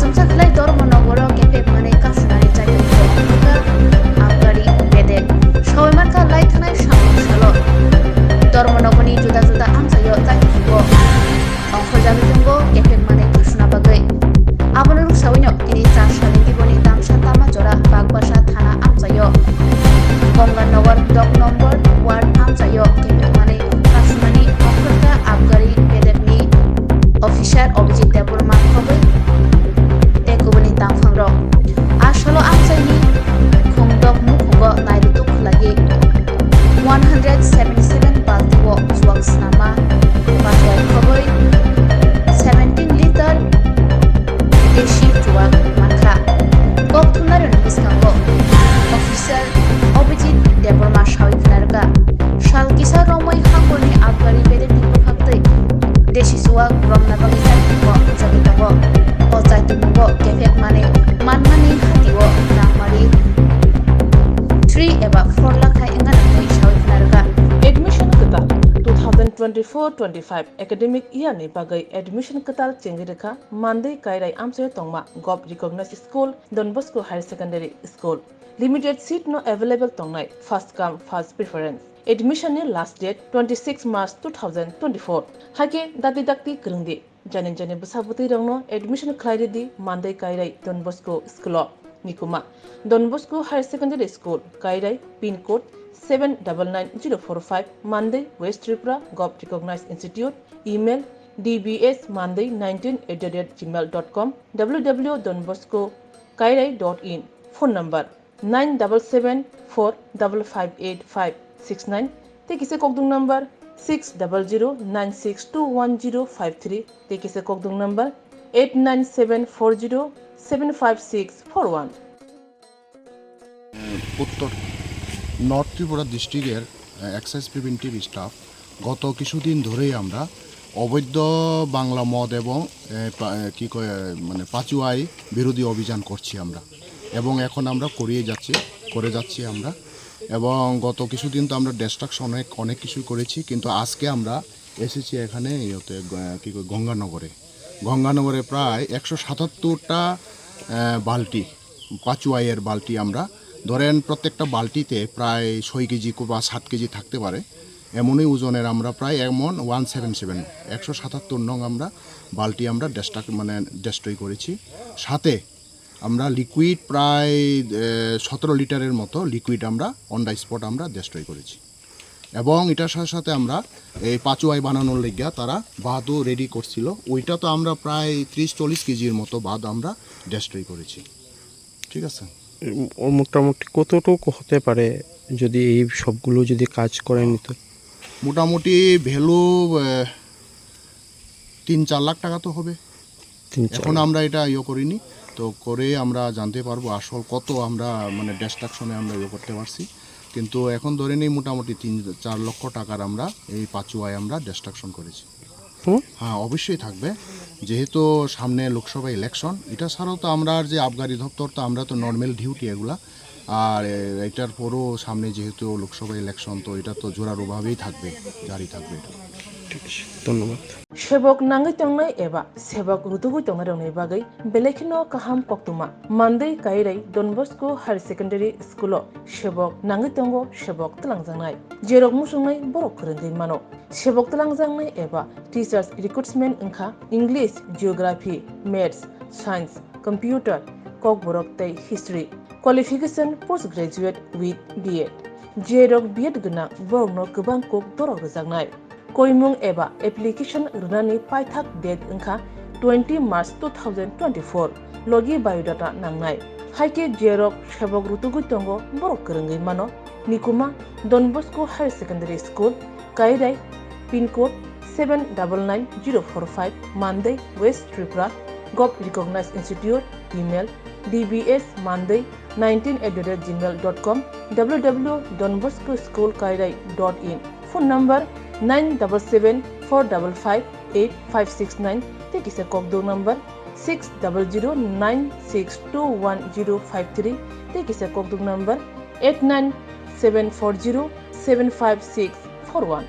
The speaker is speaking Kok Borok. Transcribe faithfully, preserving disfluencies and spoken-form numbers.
Chwngsa khlai Dharmanagar o kepek manwi kasunani chaitokbo ongkhorkha Abgari bedek. Sawi mankha lai thanai samung salo Dharmanagar ni juda juda amchaio chaitokbo ongkhorjagwi tongo kepek manwi kasuna bagwi. Abono rwksawino tini char salni tiboni tamsa tama jora Bagbasa thana amchaio Ganganagar dok nombor ward amchaio kepek manwi kasunani ongkhorkha Abgari bedekni officer Abhijit Debbarma khogwi tei kubuni tangphangrok. A salo amchaini khungdok mukhungo nairutuk khlaiwi one hundred seventy seven balti o chuak swnamma bachwai khogwi seventeen litre desi chuak mankha. Kok thumnairokni bwskango officer Abhijit Debbarma sawi khwnarwkha, sal kisa romwi hakorni Abgari bedekni bwkhaktwi desi chuak romna bagwi chaitokbo rwjagwi tongo. O chaitokmungo kepek manwi manmani hatio rangmari three eba four lakh hai wngna nangwi sawi khwnarwkha. Admission kwtal two thousand twenty-four twenty-five academic year ni bagwi admission kwtal chengwi rwkha Mandwi Kairai amchaio tongma Govt Recognized School, Don Bosco Higher Secondary School. Limited seat no available tongnai, first come first preference. Admission ni last date twenty-six March two thousand twenty-four. Haikhe dakti dakti kwrwngdi. Jani jani bwsa bwtwi rokno admission khlai ridi Mandwi Kairai Don Bosco School o. Nikuma, Don Bosco Higher Secondary School, Kairai, pin code seven double nine zero four five, Mandwi, West Tripura, Govt Recognized Institute, email d b s mandwi nineteen at the rate gmail dot com, w w w dot don bosco kairai dot in, phone number nine double seven four double five eight five six nine, tei kisa kokdwng number six double zero nine six two one zero five three, tei kisa kokdwng number eight nine seven four zero seven five six four one. উত্তর নর্থ ত্রিপুরা ডিস্ট্রিক্টের excise preventive staff গত কিছুদিন ধরেই আমরা অবৈধ বাংলা মদ এবং এ, পা- এ, কি কয় মানে পাচুয়াই বিরোধী অভিযান করছি আমরা, এবং এখন আমরা করিয়ে যাচ্ছি, করে যাচ্ছি আমরা। এবং গত কিছুদিন তো আমরা ডিস্ট্রাকশন অনেক অনেক কিছুই করেছি, কিন্তু আজকে আমরা এসেছি এখানে ইয়েতে, গ- কি কয়, গঙ্গানগরে। গঙ্গানগরে প্রায় একশো সাতাত্তরটা আহ, বালতি, পাচুয়াইয়ের বালতি আমরা, ধরেন প্রত্যেকটা বালতিতে প্রায় ছয় কেজি বা সাত কেজি থাকতে পারে, এমনই ওজনের আমরা প্রায় এমন ওয়ান সেভেন সেভেন, একশো সাতাত্তর নং আমরা বালতি আমরা ডিস্ট্রাক্ট মানে ডিস্ট্রয় করেছি। সাথে আমরা লিকুইড প্রায় আহ, সতেরো লিটারের মতো লিকুইড আমরা অন দ্য স্পট আমরা ডিস্ট্রয় করেছি। এবং এটার সাথে সাথে আমরা এই পাচুয়াই বানানোর লেগিয়া তারা ভাতও রেডি করছিল, ওইটা তো আমরা প্রায় ত্রিশ চল্লিশ কেজির মতো ভাত আমরা ডিস্ট্রয় করেছি। ঠিক আছে? উম, ও মোটামুটি কতটুকু হতে পারে যদি এই সবগুলো যদি কাজ করেন তো? মোটামুটি ভ্যালু তিন চার লাখ টাকা তো হবে। তিন চার এখন লাখ। আমরা এটা ইয়ে করিনি, তো করে আমরা জানতে পারবো আসল কত আমরা মানে ডিস্ট্রাকশনে আমরা ইয়ে করতে পারছি। কিন্তু এখন ধরে নিই মোটামুটি তিন চার লক্ষ টাকার আমরা এই পাচুয়ায় আমরা ডিস্ট্রাকশন করেছি। হুম? হ্যাঁ, অবশ্যই থাকবে, যেহেতু সামনে লোকসভা ইলেকশন। এটা ছাড়াও তো আমরা আর যে আবগারি দপ্তর, তো আমরা তো নর্মাল ডিউটি এগুলা। আর এ, এটার পরও সামনে যেহেতু লোকসভা ইলেকশন, তো এটা তো জোরালোভাবেই থাকবে, জারি থাকবে এটা। ঠিক আছে, ধন্যবাদ। Sebok nangwi tongnai eba sebok rutugwi tongnairokni bagwi belai kheno kaham koktwma. Mandwi Kairai Don Bosco Higher Secondary School-o sebok nangwi tongo, sebok twlangjaknai. Jerok muchungnai borok kwrwngwi mano. Sebok twlangjaknai eba teachers recruitment wngkha English, Geography, Maths, Science, Computer, Kokborok tei History. Qualification post graduate with B Ed. Jerok B Ed gwnang borokno kwbang kok dorok rwjaknai. Koimung eba application rwnani paithak date wngkha twenty March two thousand twenty-four. Logi biodata nangnai. Haikhe jerok sebok rutugwi tongo borok kwrwngwi mano. Nikuma Don Bosco Higher Secondary School, Kairai, pin code seven double nine zero four five, Mandai, West Tripura, Govt Recognized Institute, email d b s mandai nineteen at the rate gmail dot com, w w w dot don bosco school kairai dot in, phone number nine double seven four double five eight five six nine, tei kisa kokdwng number six double zero nine six two one zero five three, tei kisa kokdwng number eight nine seven four zero seven five six four one.